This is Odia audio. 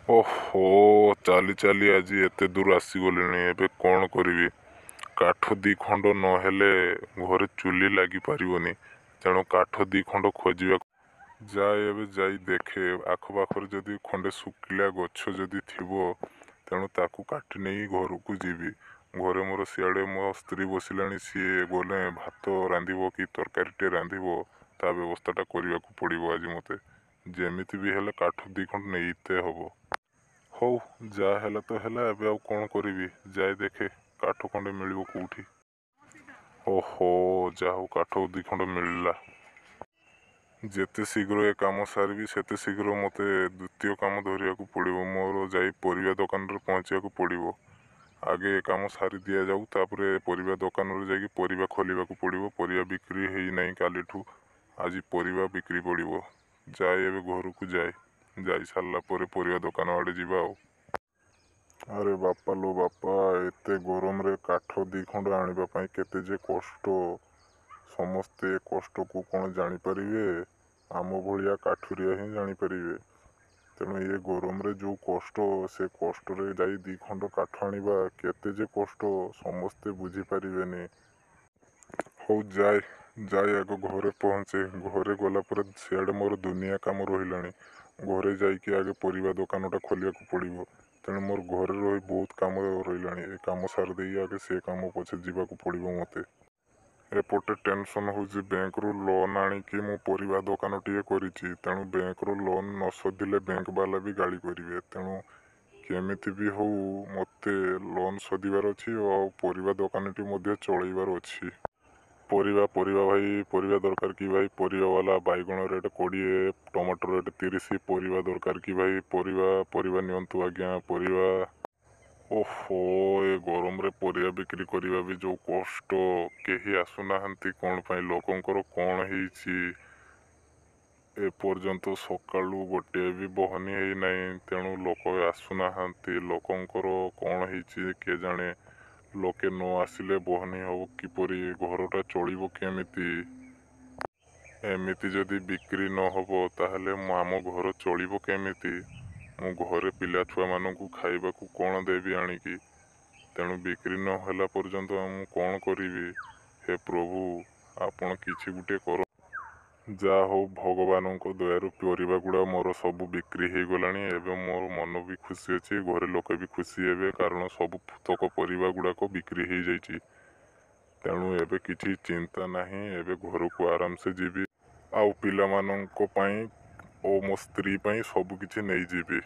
ଓହୋ, ଚାଲି ଚାଲି ଆଜି ଏତେ ଦୂର ଆସିଗଲିଣି। ଏବେ କ'ଣ କରିବି? କାଠ 2 ଖଣ୍ଡ ନହେଲେ ଘରେ ଚୁଲି ଲାଗିପାରିବନି, ତେଣୁ କାଠ 2 ଖଣ୍ଡ ଖୋଜିବାକୁ ଯାଏ। ଏବେ ଯାଇ ଦେଖେ ଆଖପାଖରେ ଯଦି ଖଣ୍ଡେ ଶୁଖିଲା ଗଛ ଯଦି ଥିବ, ତେଣୁ ତାକୁ କାଟି ନେଇ ଘରକୁ ଯିବି। ଘରେ ମୋର ସିଆଡ଼େ ମୋ ସ୍ତ୍ରୀ ବସିଲାଣି, ସିଏ ଗଲେ ଭାତ ରାନ୍ଧିବ କି ତରକାରୀଟେ ରାନ୍ଧିବ, ତା ବ୍ୟବସ୍ଥାଟା କରିବାକୁ ପଡ଼ିବ। ଆଜି ମୋତେ ଯେମିତି ବି ହେଲେ କାଠ 2 ଖଣ୍ଡ ନେଇତେ ହବ। ହଉ, ଯାହା ହେଲା ତ ହେଲା, ଏବେ ଆଉ କ'ଣ କରିବି? ଯାଇ ଦେଖେ କାଠ ଖଣ୍ଡେ ମିଳିବ କେଉଁଠି। ଓହୋ, ଯାହା ହଉ କାଠ 2 ଖଣ୍ଡ ମିଳିଲା। ଯେତେ ଶୀଘ୍ର ଏ କାମ ସାରିବି, ସେତେ ଶୀଘ୍ର ମୋତେ ଦ୍ୱିତୀୟ କାମ ଧରିବାକୁ ପଡ଼ିବ। ମୋର ଯାଇ ପରିବା ଦୋକାନରେ ପହଞ୍ଚିବାକୁ ପଡ଼ିବ। ଆଗେ ଏ କାମ ସାରି ଦିଆଯାଉ, ତାପରେ ପରିବା ଦୋକାନରେ ଯାଇକି ପରିବା ଖୋଲିବାକୁ ପଡ଼ିବ। ପରିବା ବିକ୍ରି ହେଇନାହିଁ କାଲିଠୁ, ଆଜି ପରିବା ବିକ୍ରି ପଡ଼ିବ। ଯାଏ ଏବେ ଘରକୁ ଯାଏ, ଯାଇ ସାରିଲା ପରେ ପରିବା ଦୋକାନ ଆଡ଼େ ଯିବା। ଆଉ ଆରେ ବାପା ଲୋ ବାପା, ଏତେ ଗରମରେ କାଠ 2 ଖଣ୍ଡ ଆଣିବା ପାଇଁ କେତେ ଯେ କଷ୍ଟ, ସମସ୍ତେ ଏ କଷ୍ଟକୁ କ'ଣ ଜାଣିପାରିବେ? ଆମ ଭଳିଆ କାଠୁରିଆ ହିଁ ଜାଣିପାରିବେ। ତେଣୁ ଏ ଗରମରେ ଯେଉଁ କଷ୍ଟ, ସେ କଷ୍ଟରେ ଯାଇ 2 ଖଣ୍ଡ କାଠ ଆଣିବା କେତେ ଯେ କଷ୍ଟ, ସମସ୍ତେ ବୁଝିପାରିବେନି। ହଉ, ଯାଏ ଯାଏ ଆଗ ଘରେ ପହଞ୍ଚେ। ଘରେ ଗଲା ପରେ ସିଆଡ଼େ ମୋର ଦୁନିଆ କାମ ରହିଲାଣି। ଘରେ ଯାଇକି ଆଗେ ପରିବା ଦୋକାନଟା ଖୋଲିବାକୁ ପଡ଼ିବ। ତେଣୁ ମୋର ଘରେ ରହି ବହୁତ କାମ ରହିଲାଣି। ଏ କାମ ସାରିଦେଇ ଆଗେ ସେ କାମ ପଛେ ଯିବାକୁ ପଡ଼ିବ ମୋତେ। ଏପଟେ ଟେନସନ୍ ହେଉଛି, ବ୍ୟାଙ୍କରୁ ଲୋନ୍ ଆଣିକି ମୁଁ ପରିବା ଦୋକାନଟିଏ କରିଛି। ତେଣୁ ବ୍ୟାଙ୍କର ଲୋନ୍ ନ ଶୋଧିଲେ ବ୍ୟାଙ୍କ ବାଲା ବି ଗାଳି କରିବେ। ତେଣୁ କେମିତି ବି ହଉ ମୋତେ ଲୋନ୍ ଶୋଧିବାର ଅଛି ଆଉ ପରିବା ଦୋକାନଟି ମଧ୍ୟ ଚଳେଇବାର ଅଛି। ପରିବା ପରିବା ଭାଇ, ପରିବା ଦରକାର କି ଭାଇ? ପରିବା ବାଲା, ବାଇଗଣ ରେଟ୍ 20, ଟମାଟୋ ରେଟ୍ 30, ପରିବା ଦରକାର କି ଭାଇ? ପରିବା ପରିବା ନିଅନ୍ତୁ ଆଜ୍ଞା, ପରିବା। ଓହୋ, ଏ ଗରମରେ ପରିବା ବିକ୍ରି କରିବା ବି ଯେଉଁ କଷ୍ଟ, କେହି ଆସୁନାହାନ୍ତି କ'ଣ ପାଇଁ? ଲୋକଙ୍କର କ'ଣ ହେଇଛି? ଏପର୍ଯ୍ୟନ୍ତ ସକାଳୁ ଗୋଟିଏ ବି ବହନି ହେଇନାହିଁ, ତେଣୁ ଲୋକ ଆସୁନାହାନ୍ତି। ଲୋକଙ୍କର କ'ଣ ହେଇଛି କେଜାଣେ? ଲୋକେ ନ ଆସିଲେ ବହନି ହେବ କିପରି? ଘରଟା ଚଳିବ କେମିତି? ଏମିତି ଯଦି ବିକ୍ରି ନ ହେବ, ତାହେଲେ ଆମ ଘର ଚଳିବ କେମିତି? ମୁଁ ଘରେ ପିଲା ଛୁଆମାନଙ୍କୁ ଖାଇବାକୁ କ'ଣ ଦେବି ଆଣିକି? ତେଣୁ ବିକ୍ରି ନ ହେଲା ପର୍ଯ୍ୟନ୍ତ ମୁଁ କ'ଣ କରିବି? ହେ ପ୍ରଭୁ, ଆପଣ କିଛି ଗୋଟିଏ କର। ଯାହା ହଉ, ଭଗବାନଙ୍କ ଦୟାରୁ ପରିବା ଗୁଡ଼ା ମୋର ସବୁ ବିକ୍ରି ହେଇଗଲାଣି। ଏବେ ମୋର ମନ ବି ଖୁସି ଅଛି, ଘରେ ଲୋକେ ବି ଖୁସି ହେବେ, କାରଣ ସବୁ ତକ ପରିବା ଗୁଡ଼ାକ ବିକ୍ରି ହେଇଯାଇଛି। ତେଣୁ ଏବେ କିଛି ଚିନ୍ତା ନାହିଁ। ଏବେ ଘରକୁ ଆରାମସେ ଯିବି ଆଉ ପିଲାମାନଙ୍କ ପାଇଁ ଓ ମୋ ସ୍ତ୍ରୀ ପାଇଁ ସବୁ କିଛି ନେଇଯିବି।